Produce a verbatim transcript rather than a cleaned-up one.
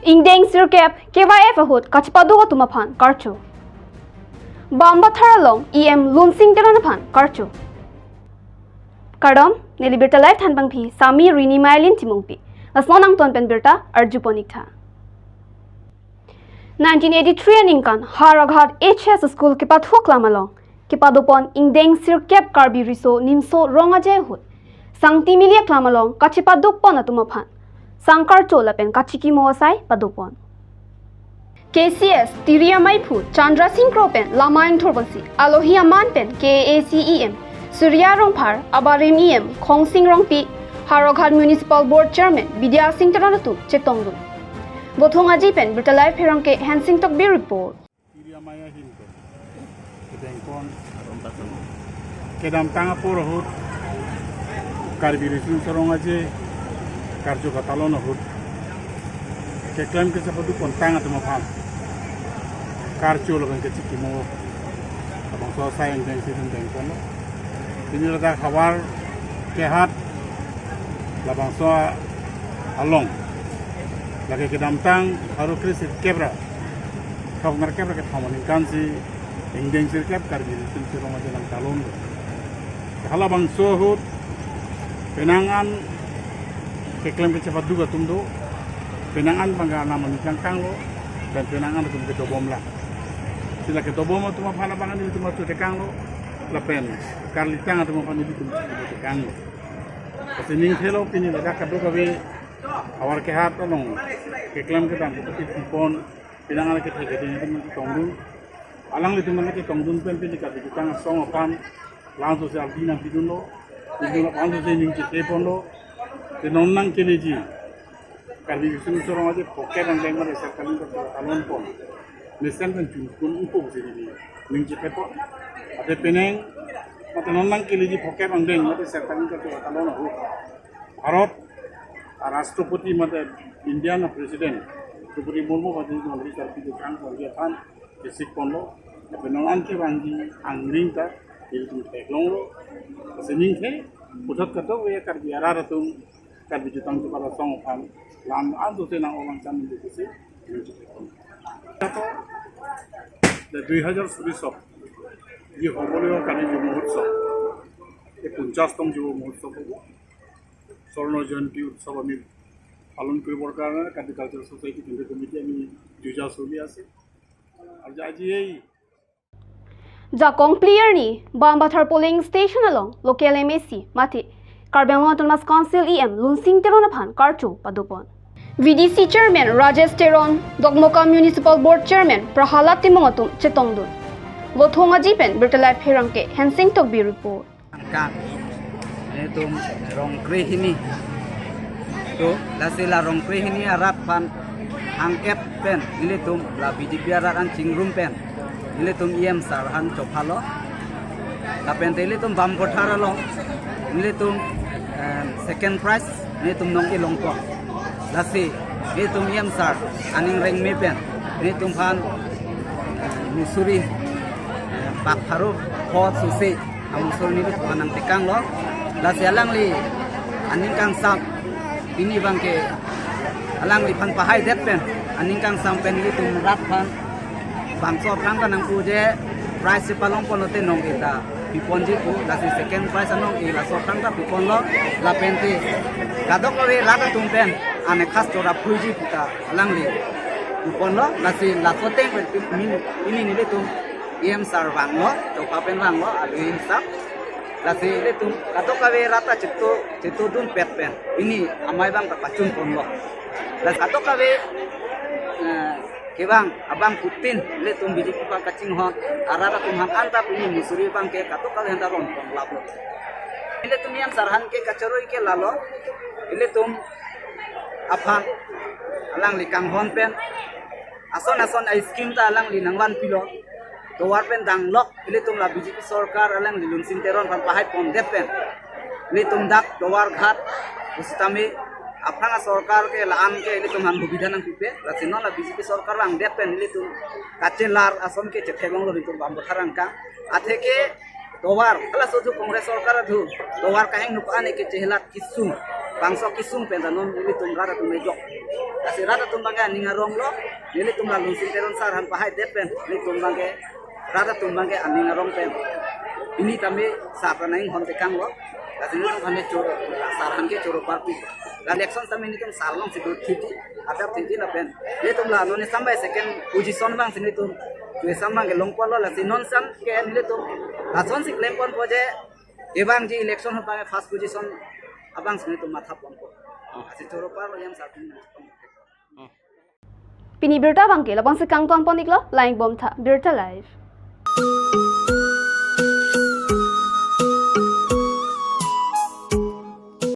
Ingdeng sirkep K Y F ahut kachepaduk atum aphan karcho. Bambathar along E M Lunsing Teron aphan karcho. Kardom, neli Birta Live thanbangpi, Sami Rini Mailin Timungpi. Lason angton pen birta arjupon ik tha. Nineteen eighty-three aningkan Howraghat H S School kepathuklam along kepadopon ingdeng sirkep Karbi Riso Nimso Rong Aje ahut sangti mili aklam along kachepadukpon atum aphan sangkarcho lapen kachikimo asai padopon. K C S tiri amaiphu Chandra Sing Kro pen lama ingthurponsi alohi aman pen K A A C E M Surya Rongphar, abarim E M Khongsing Rongpi, Howraghat Municipal Board Chairman Bidya Sing Teron atum chetongdun. Vothong Aji pen Birta Live pherangke Hensing Tokbi report. Tiri amei ahin pen kedengpon, kedamtang apor ahut Karbi Riso Nimso Rong Aje karcho katalon ahut keklem kechepadukpon tang atum aphan karcho lapen kachikimo labangso asai ingdeng si dengponlo. Pini ladak havar kehat labangso along lake kedamtang pharo kre sirkep ra thok nerkep ra kethom aningkan si ingdeng sirkep Karbi Riso Nimso Rong Aje nangtalon. Halabangso ahut penang an keklem kechepaduk atum do, penang an bang anam aningkan kanglo, pen penang an atum kedobom la. Si la kedobom atum aphan abang nelitum archo tekanglo, lapen karlitang atum aphan nelitum archo tekanglo. Lasi ningthelo pini ladak kadokave havar kehat along keklem kedam kepati pipon, penang an kethe keding atum tongdun. Alanglitum nangketongdun pen pini Karbi Jutang Asong aphan langsose ardi nangpidunlo, pidunlo langsose ning chetheponlo. Te non nangkeleji Karbi Riso Nimso Rong Aje phokep angdeng mate serkaling katalonpon mesen pen chungkun upo pusi neli ning chethepon. Ate penang mate non nangkeleji phokep angdeng mate serkaling katalon ahut Bharat a Rashtrapati mate Indian a President Droupadi Murmu pati nolri Karbi Jutang Asong aphan kesikponlo. Lapen non an kevangji angring ta nelitum theklonglo. Lasi ningthe puthot kadokave Karbi arat atum Karbi Jutang Chopar Asong aphan lam an dose nang-ong nangchan neli pusi neli chepon. Tato de দুই হাজার চৌবিশ ye hobole Karbi Ju Mahotsav, ye পঞ্চাশতম Ju Mahotsav hobo. স্বর্ণ জয়ন্তী উৎসৱ আমি পালন কৰিবৰ কাৰণে কাৰ্বি কালচাৰেল ছ'চাইটি কেন্দ্ৰীয় কমিটি আমি যুঁজা চলি আছে। আৰু আজি এই Jakong Plier ni Bambathar polling station along local M A C mate Karbi Anglong Autonomous Council E M Lunsing Teron aphan karcho padopon. V D C Chairman Rajesh Teron, Dokmoka Municipal Board Chairman Prahalad Timung atum chetongdun. Vothong Aji pen Birta Live pherangke Hensing Tokbi report. Angkang, nelitum rong krehini. To, lasi la rong krehini arat aphan hangkep pen, nelitum la B J P arat an chingrum pen, nelitum E M sir aphan chophalo. Lapen te nelitum Bambathar along, nelitum, em, second prize, nelitum nong-e longpo. Lasi, nelitum E M sir aning rengme pen, nelitum aphan, em, musuri, em, pak pharo pho susi, amusur nelitum aphan nangtekanglo. Lasi alangli aning kangsam pini abangke alangliphan pahaidet pen, aning kangsam pen nelitum rat aphan bangso aphrang ta nangpu je prize si palongponlo te nong-e ta piponji pu, lasi second prize anong-e laso aphrang ta piponlo. Lapen te kadokave rat atum pen ane khas chora phuiji pu ta alangli puponlo, lasi laso ateng pen pini, pini nelitum E M sir vanglo, chopha pen vanglo, alohi hisap. Lasi nelitum kadokave rat ta cheto, chetodunpet pen pini amei abang ta pachunponlo. Lasi kadokave, eh, kevang abangphutin nelitum B J P aphan kachinghon arat atum aphan anta pini musuri abangke kadokave anta ronponlaplo. Nelitum E M sir aphan ke kacharoi ke lalo, nelitum aphan alangli kanghon pen ason ason a-scheme ta alangli nangvanpilo. Tovar pen danglok ilitum la B J P sorkar alangli Lunsing Teron aphan pahaipondet pen ilitum dak tovar ghat pusitame aphrang asorkar ke la-an ke ilitum aphan hubidha nangpipe. Lasi non la B J P sorkar vangdet pen ilitum kachelar ason ke chetheklonglo ilitum Bambathar angkang. Atheke Tovar, halaso thu Congress sorkar thu tovar kahingno pa-an ke chehelat kesung, bangso kesung pen ta non nelitum rat atum ejok. Lasi rat atum abangke aning aronglo, nelitum la Lunsing Teron sar aphan pahai det pen nelitum abangke rat atum abangke aning arong pen pini tame sar ta nanghon tekanglo. Lasi nelitum aphan choro, sar aphan ke choro parpi. La election tame nelitum sar alongsi do thiti, adap thiti lapen nelitum la non sampai second position abangsi nelitum tu esam abangke longponlo. Lasi non sam ke nelitum lasonsi klemponpo je, ebang ji election ahut abangke first position abangsi nelitum mathaponpo. Lasi choro parlo yang sar atum. Pini birta abangke labangsi kangtonpon-iklo, langponbomtha Birta Live.